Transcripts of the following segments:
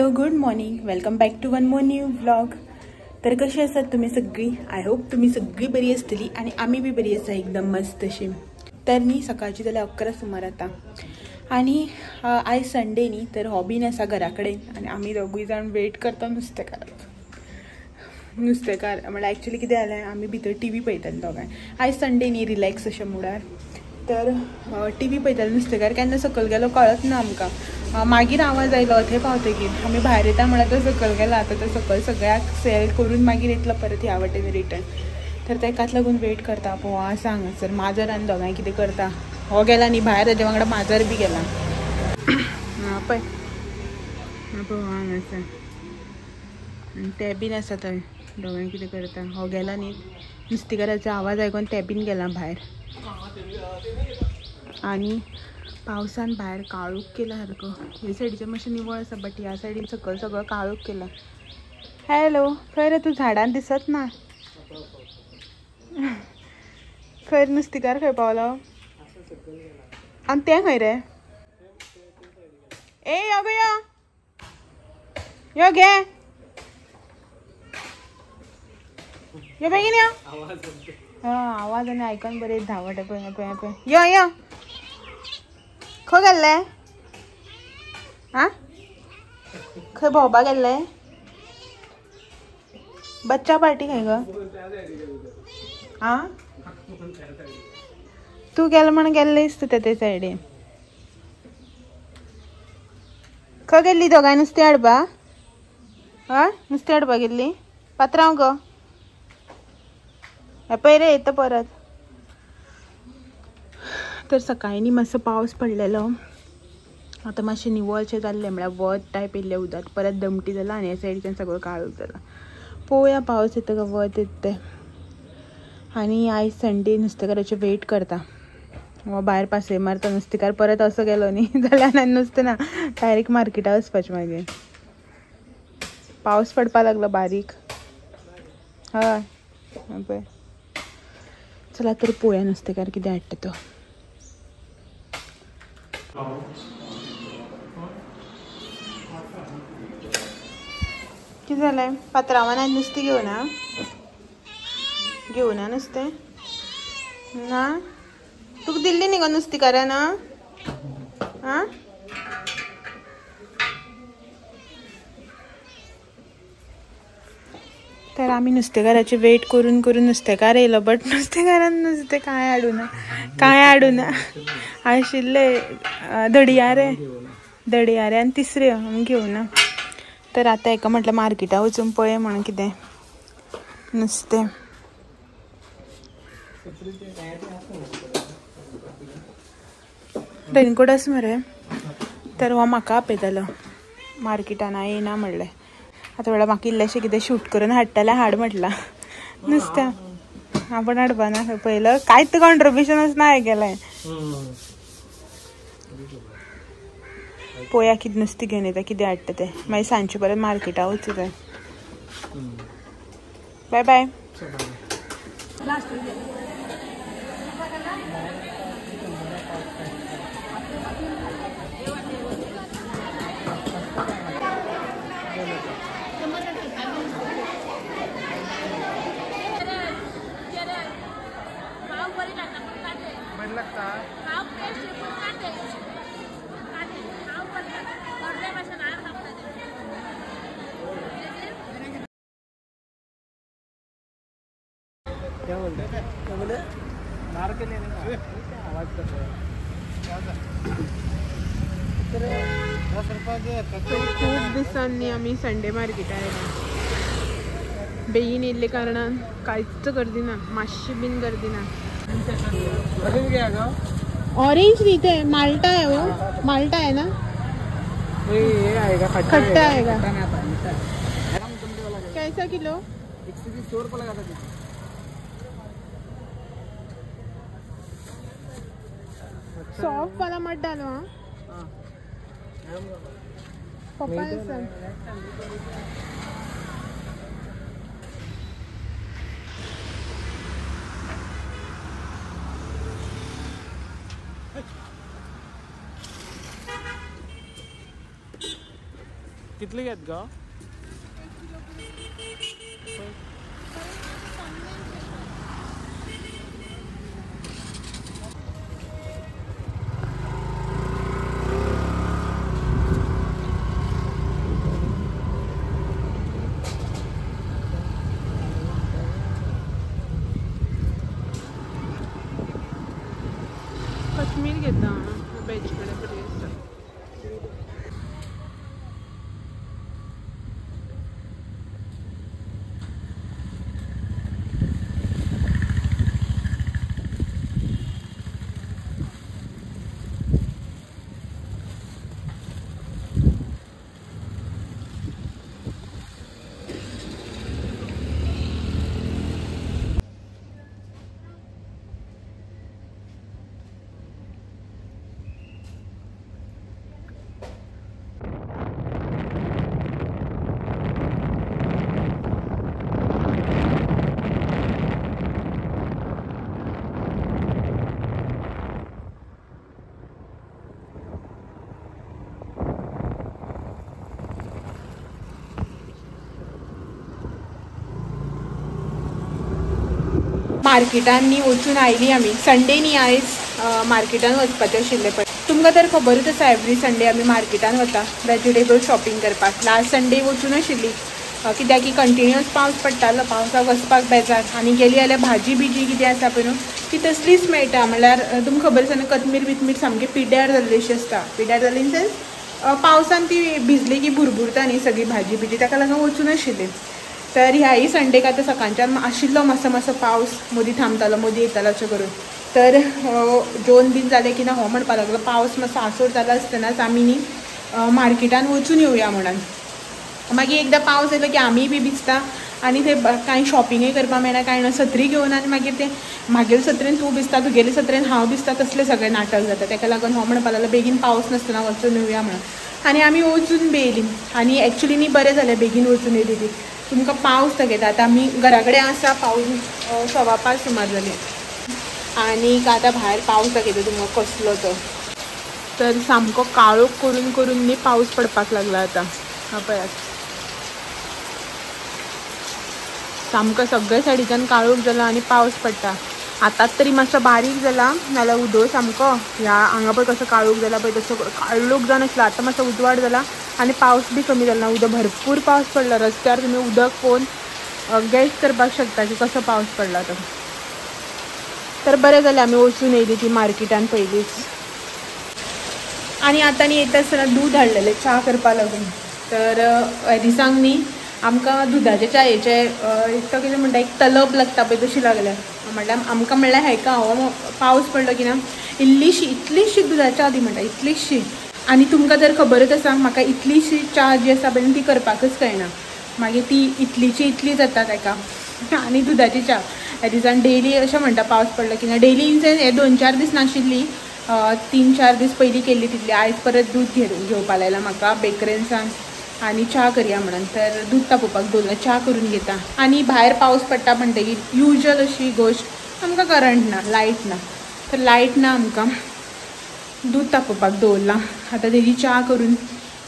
Hello, good morning, welcome back to one more new vlog. तर कशी आसात तुम्ही सगळी? I hope तुम्ही सगळी बरी असतली आणि आम्ही बी बरी आसा एकदम मस्त अशी. तर न्ही सकाळची जाल्यार 11 सुमार आतां आनी आयज संडे न्ही, तर हो बीन आसा घरा कडेन आनी आमी दोगूय जाण वेट करता नुस्तेकाराक. नुस्तेकार म्हणल्यार एक्चुली कितें जालें, आमी भितर टी व्ही पळयताले दोगांय. आयज संडे न्ही, रिलॅक्स अशें मुडार, तर टी व्ही पळयताले. नुस्तेकार केन्ना सकयल गेलो कळत ना आमकां. मागीर आवाज आयलो थंय पावतकीर आमी भायर येता म्हळ्यार तो सकयल गेला. आतां तो सकयल सगळ्याक सेल करून मागीर येतलो परत ह्या वटेन रिटर्न. तर तेकाच लागून वेट करता. पळोव आसा हांगासर माजर आनी दोगांय कितें करता. हो गेला न्ही भायर, ताजे वांगडा माजर बी गेला. पळय पळोव हांगासर आनी ते बीन आसा थंय दोगांय कितें करता. हो गेला न्ही, नुस्तेकाराचो आवाज आयकून ते बीन गेला भायर. आनी पावसान भायर काळोख केला सारको. ह्या सायडीचें मातशें निवळ आसा, बट ह्या सायडीन सकयल सगळो काळोख केला. हॅलो, खंय रे तूं? झाडान दिसत ना. खंय नुस्तेकार खंय पावलो? आनी तें खंय रे? ए यो गो यो, यो घे, यो बेगीन यो. आवाज आनी आयकून बरें धांवट. पळय पळय पळय, यो यो, खंय गेल्ले? आं, खंय भोंवपाक गेल्ले? बच्चा पार्टी खंय गो? आं, तूं गेलो म्हण गेल्ले दिसता ते सायडीन. खंय गेल्ली दोगांय नुस्तें हाडपा? हय, नुस्तें हाडपा गेल्ली. पात्रांव गो, हें पळय रे येता परत. तर सकाळीं न्ही मातसो पावस पडलेलो, आतां मातशें निवळशें जाल्लें, म्हळ्यार वत टायप येयल्लें उदक, परत दमटी जाला आनी ह्या सायडीच्यान सगळो काळोख जाला. पळोवया पावस येता काय वत येता तें. आनी आयज संडे, नुस्तेकाराचें वेट करता. हो भायर पासय मारता नुस्तेकार परत असो गेलो न्ही जाल्यार आनी नुस्तें ना, डायरेक्ट मार्केटाक वचपाचें. मागीर पावस पडपाक लागलो बारीक. हय पळय, चला तर पळोवया नुस्तेकार कितें हाडटा तो. कितें जालें? पात्रांवान आयज नुस्तें घेवना? घेवना नुस्तें ना? तुका दिल्ली न्ही गो नुस्तेकारान? आं, तर आमी नुस्तेकाराचे वेट करून करून नुस्तेकार येयलो, बट नुस्तेकारान नुस्तें कांय हाडूना, कांय हाडूना. आशिल्ले धडयारे, धडयारे आनी तिसऱ्यो आमी घेवना. तर आतां हेका म्हटलें मार्केटाक वचून पळय म्हणून कितें नुस्तें. रेनकोट आसा मरे? तर हो म्हाका आपयतालो मार्केटान, येना म्हणलें. आतां म्हणल्यार म्हाका इल्लेशें कितें शूट करून हाडटलें, हाड म्हटलां नुस्तें. आपूण हाडपा ना पयलो, कांयच कॉन्ट्रिब्युशनच ना केलें. पळोवया कितें नुस्तें घेवन येता, कितें हाडटा तें. मागीर सांजचें परत मार्केटाक वचूं जाय. बाय बाय. क्या बोलते हैं? क्या बोले? मार के लेने का आवाज कर रहे हैं. खूब दिसांनी आमी संडे मार्केटार येयला. बेगीन येयल्ले कारणान कांयच गर्दी ना, मातशी बीन गर्दी ना. ऑरेंज न्ही ते, माल्टा है वो, माल्टा है ना? ये आएगा खट्टा आएगा. कैसा किलो? 120 रुपये लगा था. सॉफ्ट वाला मत डालो. हाँ, पप्पा सर. कितले घेत गो? कोथमीर घेता वेज कडे बरी आसता. मार्केटान न्ही वचून आयली आमी. संडे न्ही आयज मार्केटान वचपाचें आशिल्लें, पण तुमकां तर खबरूच आसा एवरी संडे आमी मार्केटान वता वेजिटेबल शॉपिंग करपाक. लास्ट संडे वचून आशिल्ली कित्याक की कंटिन्युअस पावस पडटालो, पावसाक वचपाक बेजार आनी गेली जाल्यार भाजी बिजी कितें आसा पळय न्हू ती तसलीच मेळटा. म्हणल्यार तुमकां खबर आसा न्हू कोथमीर बिथमीर सामकी पिड्ड्यार जाल्ली अशी आसता. पिड्ड्यार जाली इन सेन्स पावसान ती भिजली की भुरभुरता न्ही सगळी भाजी बिजी, ताका लागून वचून आशिल्ली. तर ह्याय संडेक आतां सकाळच्यान आशिल्लो मातसो मातसो पावस, मदीं थांबतालो मदीं येतालो अशें करून. तर जेवन बीन जालें की ना हो म्हणपाक लागलो पावस मातसो आसोर जाला आसतनाच आमी न्ही मार्केटान वचून येवया म्हणून. मागीर एकदां पावस येयलो की आमीय बी भिजता आनी ते कांय शॉपिंगय करपाक मेळना कांय ना. सत्री घेवन आनी मागीर ते मागेले सत्रेन तूं भिजता तुगेले सत्रेन हांव भिजता तसलें सगळें नाटक जाता. ताका लागून हो म्हणपाक लागलो बेगीन पावस नासतना वचून येवया म्हणून. आनी आमी वचून बी येयली आनी एक्चुली न्ही बरें जालें बेगीन वचून येयली ती. तुमकां पावस दाखयता. आतां आमी घरा कडेन आसा, पावस 5:15 सुमार जाले आनी आतां भायर पावस दाखयता तुमकां कसलो तो. तर सामको काळोख करून करून न्ही पावस पडपाक लागला आतां. हा पळयात सामको सगळे सायडीच्यान काळोख जाला आनी पावस पडटा. आतांच तरी मातसो बारीक जाला, नाल्यार उदक सामको ह्या हांगा पळय कसो काळोख जाला पळय तसो काळोख जावन आसलो. आतां मातसो उजवाड जाला आनी पावस बी कमी जाला ना. उदक भरपूर पावस पडला, रस्त्यार तुमी उदक पळोवन गॅस करपाक शकता की कसो पावस पडला तो. तर बरें जालें आमी वचून येयली ती मार्केटान पयलींच. आनी आतां न्ही येता आसतना दूद हाडलेलें च्या करपाक लागून. तर ह्या दिसांक न्ही आमकां दुदाचे च्यायेचे एक तो कितें म्हणटा एक तलब लागता पळय तशी लागल्या. म्हणल्यार आमकां म्हणल्यार हेका हो पावस पडलो की ना इल्लीशी इतलीशी दुदाची च्या दी म्हणटा इतलीशी. आनी तुमकां जर खबरच आसा म्हाका इतलीशी च्या जी आसा पळय ती करपाकच कळना, मागीर ती इतलीची इतली जाता ताका. आनी दुदाची च्या ह्या दिसान डेली अशें म्हणटा पावस पडलो की ना डेली इन सेन्स हे 2-4 दीस नाशिल्ली, 3-4 दीस पयलीं केल्ली तितली. आयज परत दूद घेवपा लायला म्हाका बेकरेनसान आनी च्या करया म्हणून. तर दूद तापोवपाक दवरला, च्या करून घेता. आनी भायर पावस पडटा म्हणटकीर युजल अशी गोश्ट आमकां करंट ना, लायट ना. तर लायट ना आमकां, दूद तापोवपाक दवरलां. आतां तेजी च्या करून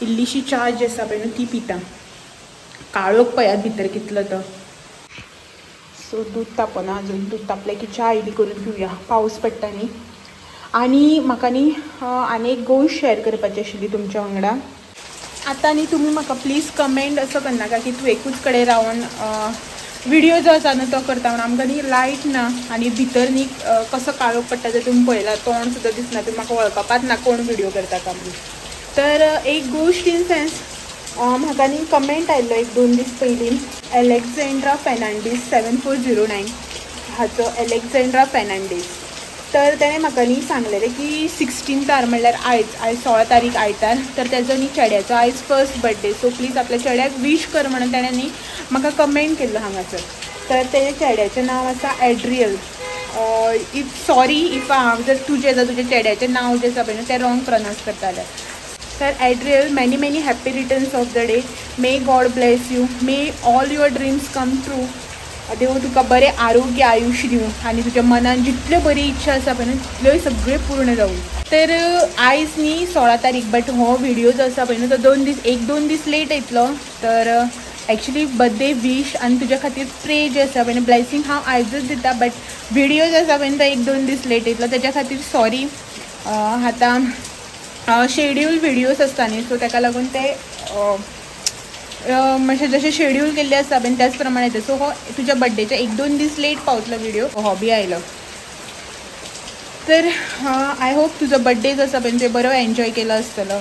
इल्लीशी च्या जी आसा पळय न्हू ती पिता. काळोख पळयात भितर कितलो तो. सो दूद तापना अजून, दूद तापलें की च्या इल्ली करून पिवया, पावस पडटा न्ही. आनी म्हाका न्ही आनी एक गोश्ट शेअर करपाची आशिल्ली तुमच्या वांगडा. आतां न्ही तुमी म्हाका प्लीज कमेंट असो करनाका की तूं एकूच कडेन रावन विडियो जो आसा न्हू तो करता म्हणून. आमकां न्ही लायट ना आनी भितर न्ही कसो काळोख पडटा तें तुमी पळयला, तोंड सुद्दां दिसना, तुमी म्हाका वळखपाच ना कोण विडियो करता काय म्हणून. तर एक गोश्ट इन सेन्स म्हाका न्ही कमेंट आयिल्लो 1-2 दीस पयलीं, एलेक्झेंड्रा फेर्नांडीस 7409 हाचो एलेक्झेंड्रा फेर्नांडीस. तर तेणें म्हाका न्ही सांगलेलें की 16तार म्हणल्यार आयज, आयज 16 तारीख आयतार, तर तेजो न्ही चेड्याचो आयज फर्स्ट बड्डे. सो प्लीज आपल्या चेड्याक वीश कर म्हणून तेणें न्ही म्हाका कमेंट केल्लो हांगासर. तर तेज्या चेड्याचें नांव आसा एड्रियल. If sorry if हांव जर तुजें जर तुज्या चेड्याचें नांव जें आसा पळय न्हू तें रॉंग प्रोनावंस करता जाल्यार. तर Adriel, many many happy returns of the day, may God bless you, may all your dreams come true. देव तुका बरें आरोग्य आयुश्य दिवं आनी तुज्या मनान जितल्यो बरी इच्छा आसा पळय न्हू तितल्योय सगळ्यो पूर्ण जावं. तर आयज न्ही 16 तारीख, बट हो व्हिडिओ जो आसा पळय न्हू तो 2 दीस 1-2 दीस लेट येतलो. तर एक्चुली बर्थडे विश आनी तुज्या खातीर प्रे जे आसा पळय न्हू ब्लेसिंग हांव आयजूच दिता, बट व्हिडिओ जो आसा पळय न्हू तो 1-2 दीस लेट येतलो, तेज्या खातीर सॉरी. आतां शेड्यूल व्हिडियोज आसता न्ही, सो ताका लागून ते मातशें जशें शेड्यूल केल्लें आसता पळय त्याच प्रमाणे येता. सो हो तुज्या बड्डेच्या 1-2 दीस लेट पावतलो व्हिडिओ, हो बी आयलो. तर I hope तुजो बड्डे जो आसा पळय तुवें बरो एन्जॉय केलो आसतलो.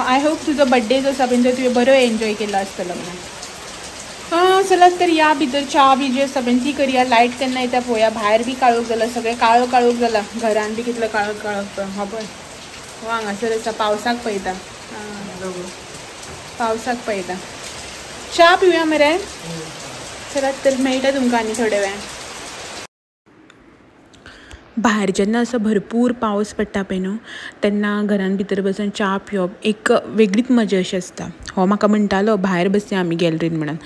I hope तुजो बड्डे जो आसा पळय तो तुवें बरो एन्जॉय केलो आसतलो म्हणून. चला तर या भितर च्या बी जी आसा पळय ती करया. लायट केन्ना येता पळोवया. भायर बी काळोख जाला, सगळें काळो काळोख जाला, घरान बी कितलो काळोख काळोख पळय. हो पळय हो हांगासर आसा, पावसाक पळयता, पावसाक पळयता. च्या पिवया मरे. चला तर मेळटा तुमकां आनी थोड्या वेळान. भायर जेन्ना असो भरपूर पावस पडटा पळय न्हू तेन्ना घरान भितर बसून च्या पिवप एक वेगळीच मजा अशी आसता. हो म्हाका म्हणटालो भायर बसया आमी गॅलरीन म्हणून.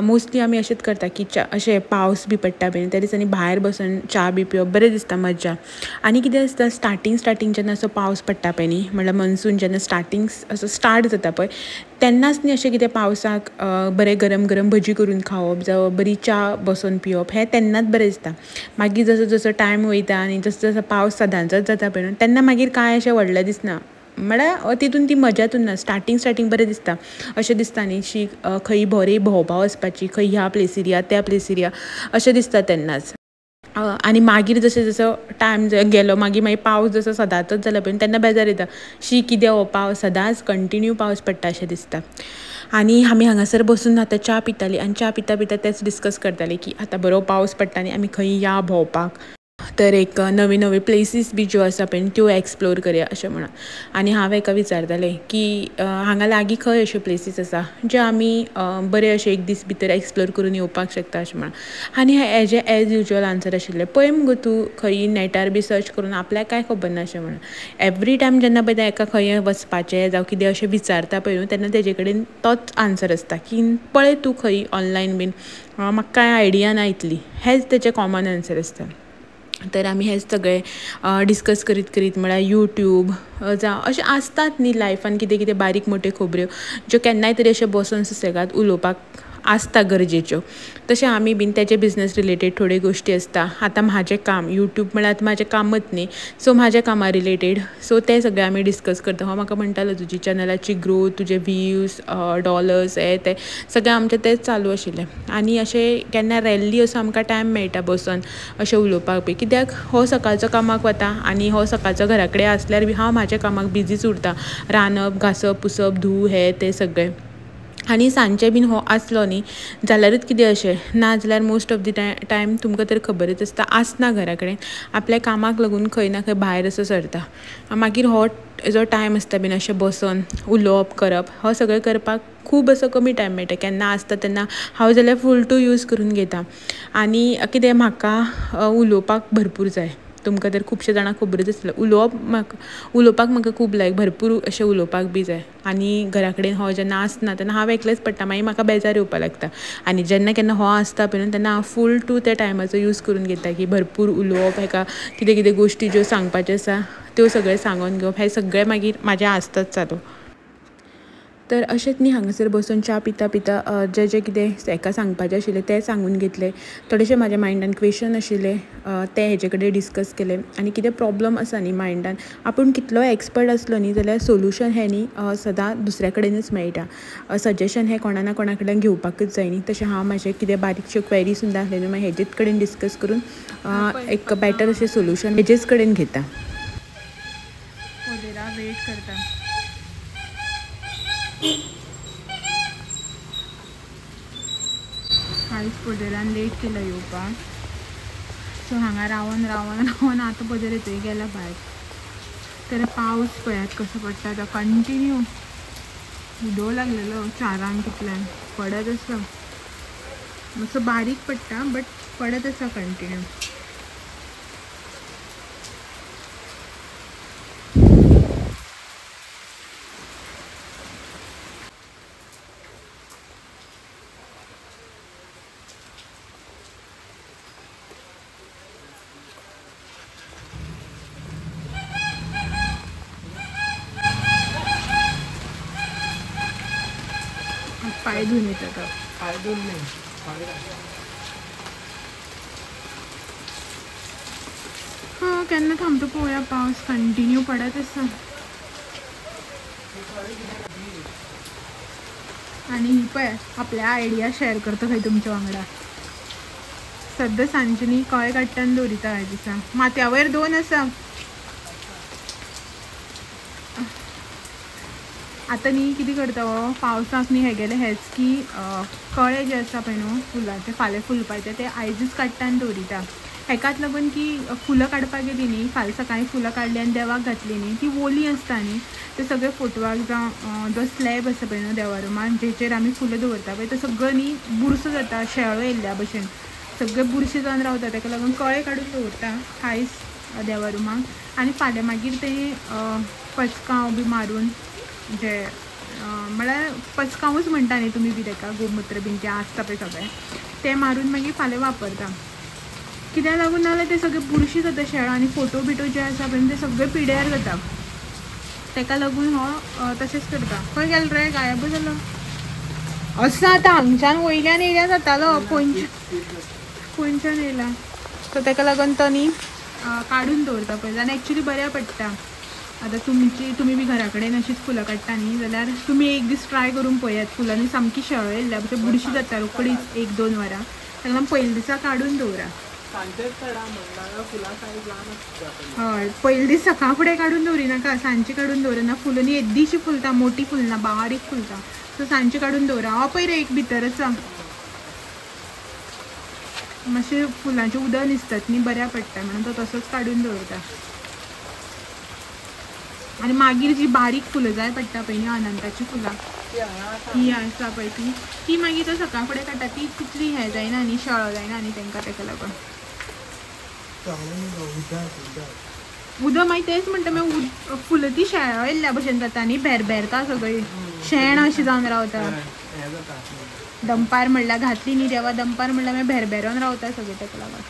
मोस्टली आमी अशेंच करता की च्या अशें पावस बी पडटा पळय त्या दिसांनी भायर बसून च्या बी पिवप बरें दिसता, मज्जा. आनी कितें आसता स्टार्टींग जेन्ना असो पावस पडटा पळय न्ही, म्हणल्यार मॉन्सून जेन्ना स्टार्टींग असो स्टार्ट जाता पळय तेन्नाच न्ही अशें कितें पावसाक बरें गरम गरम भजी करून खावप जावं बरी च्या बसून पिवप हें तेन्नाच बरें दिसता. मागीर जसो जसो टायम वयता आनी जसो जसो पावस सदांचोच जाता पळय न्हू तेन्ना मागीर कांय अशें व्हडलें दिसना, म्हळ्यार तितून ती मजाच उरना. स्टार्टींग बरें दिसता, अशें दिसता न्ही शी खंय बरें भोंवपा वचपाची, खंय ह्या प्लेसीर या त्या प्लेसीर या अशें दिसता तेन्नाच. आनी मागीर जशें जसो टायम गेलो मागीर मागीर पावस जसो सदांचोच जालो पळय तेन्ना बेजार येता, शी कितें हो पावस सदांच कंटिन्यू पावस पडटा अशें दिसता. आनी आमी हांगासर बसून आतां च्या पितालीं आनी च्या पिता पिता तेच डिस्कस करताले की आतां बरो पावस पडटा आनी आमी खंय या भोंवपाक, तर एक नवी नवी प्लेसीस बी ज्यो आसा पळय त्यो एक्सप्लोर करया अशें म्हणून. आनी हांव हेका विचारतालें की हांगा लागीं खंय अश्यो प्लेसीस आसा ज्यो आमी बरे अशे एक दीस भितर एक्सप्लोर करून येवपाक शकता अशें म्हणून. आनी हेजें एज युजल आन्सर आशिल्लें, पळय मुगो तूं खंय नेटार बी सर्च करून आपल्याक कांय खबर ना अशें म्हणून. एवरी टायम जेन्ना पळय हेका खंय वचपाचें जावं कितें अशें विचारता पळय न्हू तेन्ना तेजे कडेन तोच आन्सर आसता की पळय तूं खंय ऑनलायन बीन, म्हाका कांय आयडिया ना इतली, हेंच तेचें कॉमन आन्सर आसता. तर आमी हें सगळें डिस्कस करीत करीत म्हळ्यार यूट्यूब जावं अशें आसतात न्ही लायफान कितें कितें बारीक मोट्यो खबऱ्यो ज्यो केन्नाय तरी अशें बसून सुसेगाद उलोवपाक आसता गरजेच्यो, तशें आमी बीन तेजे बिजनस रिलेटेड थोड्यो गोश्टी आसता. आतां म्हाजें काम यूट्यूब म्हळ्यार आतां म्हाजें कामच न्ही, सो म्हाज्या कामा रिलेटेड सो तें सगळें आमी डिस्कस करता. हो म्हाका म्हणटालो तुजी चॅनलाची ग्रोथ, तुजे व्ह्यूज, डॉलर्स हे ते सगळें आमचें तेंच चालू आशिल्लें. आनी अशें केन्ना रॅरली असो आमकां टायम मेळटा बसून अशें उलोवपाक बी, कित्याक हो सकाळचो कामाक वता आनी हो सकाळचो घरा कडेन आसल्यार बी हांव म्हाज्या कामाक बिजीच उरता, रांदप, घांसप, पुसप, धूव हें तें सगळें. आनी सांजचें बीन हो आसलो न्ही जाल्यारूच कितें अशें ना जाल्यार मोस्ट ऑफ the time तुमकां तर खबरच आसता आसना घरा कडेन, आपल्या कामाक लागून खंय ना खंय भायर असो सरता. मागीर हो जो टायम आसता बीन अशें बसून उलोवप करप हो सगळें करपाक खूब असो कमी टायम मेळटा. केन्ना आसता तेन्ना हांव जाल्यार फूल टू यूज करून घेता. आनी कितें म्हाका उलोवपाक भरपूर जाय, तुमकां तर खुबशे जाणांक खबरच आसतलें उलोवप म्हाका, उलोवपाक म्हाका खूब लायक, भरपूर अशें उलोवपाक बी जाय. आनी घरा कडेन हो जेन्ना आसना तेन्ना हांव एकलेंच पडटा, मागीर म्हाका बेजार येवपाक लागता. आनी जेन्ना केन्ना हो आसता पळय न्हू तेन्ना हांव फूल टू त्या टायमाचो यूज करून घेता की भरपूर उलोवप, हेका कितें कितें गोश्टी ज्यो सांगपाच्यो आसा त्यो सगळें सांगून घेवप, हें सगळें मागीर म्हाजें आसताच चालू. तर अशेंच न्ही हांगासर बसून च्या पिता पिता जे जे कितें हेका सांगपाचें आशिल्लें तें सांगून घेतलें, थोडेशें म्हाज्या मायंडान क्वेशन आशिल्ले ते हेजे कडेन डिस्कस केले. आनी कितें प्रोब्लम आसा न्ही मायंडान, आपूण कितलोय एक्सपर्ट आसलो न्ही जाल्यार सोल्युशन हें न्ही सदां दुसऱ्या कडेनच मेळटा, सजेशन हें कोणा ना कोणा कडल्यान घेवपाकच जाय न्ही. तशें हांव म्हाजें कितें बारीकश्यो क्वेरी सुद्दां आसल्यो न्हू मागीर हेजेच कडेन डिस्कस करून एक बेटर अशें सोल्युशन हेजेच कडेन घेता. वेट करता. आयज पदरान लेट केला येवपाक, सो हांगा रावन रावन रावन आतां पदर येतय गेला भायर. तर पावस पळयात कसो पडटा तो कंटिन्यू, उदो लागलेलो 4 कितल्यान पडत आसा, मातसो बारीक पडटा बट पडत आसा कंटिन्यू. पाय धुवून येता तो. पाय धुवून नाही. हां केन्ना थांबता पळोवया, पावस कंटिन्यू पडत आसा. आनी ही पळय आपल्या आयडिया शेअर करता खंय तुमच्या वांगडा. सद्दां सांजचे न्ही कळे काडटा आनी दवरिता ह्या दिसा. माथ्या वयर दोन आसा. आतां न्ही कितें करता हो पावसाक न्ही हेगेलें हेंच की कळे जे आसा पळय न्हू फुलाचे फाल्यां फुलपाचे ते आयजूच काडटा आनी दवरिता. हेकाच लागून की फुलां काडपाक गेली न्ही फाल्यां सकाळीं फुलां काडली आनी देवाक घातली न्ही ती ओली आसता न्ही ते सगळे फोटवाक जावं जो स्लॅब आसा पळय न्हू देवा रुमान जेचेर आमी फुलां दवरता पळय तो सगळो न्ही बुरसो जाता, शेळो येयल्ल्या भशेन सगळे बुरशे जावन रावता. ताका लागून कळे काडून दवरता आयज देवा रुमाक आनी फाल्यां मागीर ते पचकांव बी मारून जे म्हळ्यार पचकांवूच म्हणटा न्ही तुमी बी ताका, गोमुत्र बीन तें आसता पळय सगळें तें मारून मागीर फाल्यां वापरता. कित्याक लागून नाजाल्यार ते सगळे बुरशी जाता शेळो आनी फोटो बिटो जे आसा पळय ते सगळे पिड्यार जाता. ताका लागून हो तशेंच करता. खंय गेलो रे, गायब जालो. असो आतां हांगच्यान वयल्यान येयल्या जातालो, पयच्यान येयला. सो ताका लागून तो न्ही काडून दवरता पळय. आनी एक्चुली बऱ्या पडटा. आतां तुमी बी घरा कडेन अशीच फुलां काडटा न्ही जाल्यार तुमी एक दीस ट्राय करून पळयात. फुलांनी सामकी शेळो येयल्ल्या भशेन बुरशी जाता रोकडीच 1-2 वरां. ताका लागून पयले दिसा काडून दवरा. हय पयले दीस सकाळ फुडें काडून दवरिनाका, सांजची काडून दवरिना. फुलां न्ही येद्दीशी फुलता, मोटी फुलना, बारीक फुलता. सो सांजची काडून दवरा. हो पळय रे एक भितर आसा मातशें फुलांचें उदक निसतात न्ही बऱ्या पडटा म्हणून तो तसोच काडून दवरता. आनी मागीर जी बारीक फुलां जाय पडटा पळय न्ही अनंताची फुलां ही आसा पळय ती ती मागीर तो सकाळ फुडें काडटा. ती तितली हें जायना न्ही, शेळो जायना न्ही तांकां, ताका लागून उदक मागीर तेंच म्हणटा मागीर फुलां ती शेळो येयल्ल्या भशेन जाता न्ही, भेरभेरता सगळी शेण अशें जावन रावता. दंपार म्हणल्यार घातली न्ही देवा दंपार म्हणल्यार मागीर भेरभेरोन रावता सगळें, ताका लागून.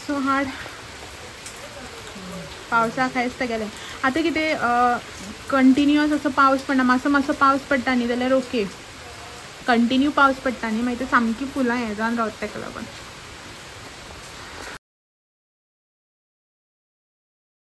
सो हाड पावसाक हेंच तेगेलें. आतां कितें कंटिन्युअस असो पावस पडना, मातसो मातसो पावस पडटा न्ही जाल्यार ओके, कंटिन्यू पावस पडटा न्ही मागीर ते सामकी फुलां हें जावन रावता ताका लागून.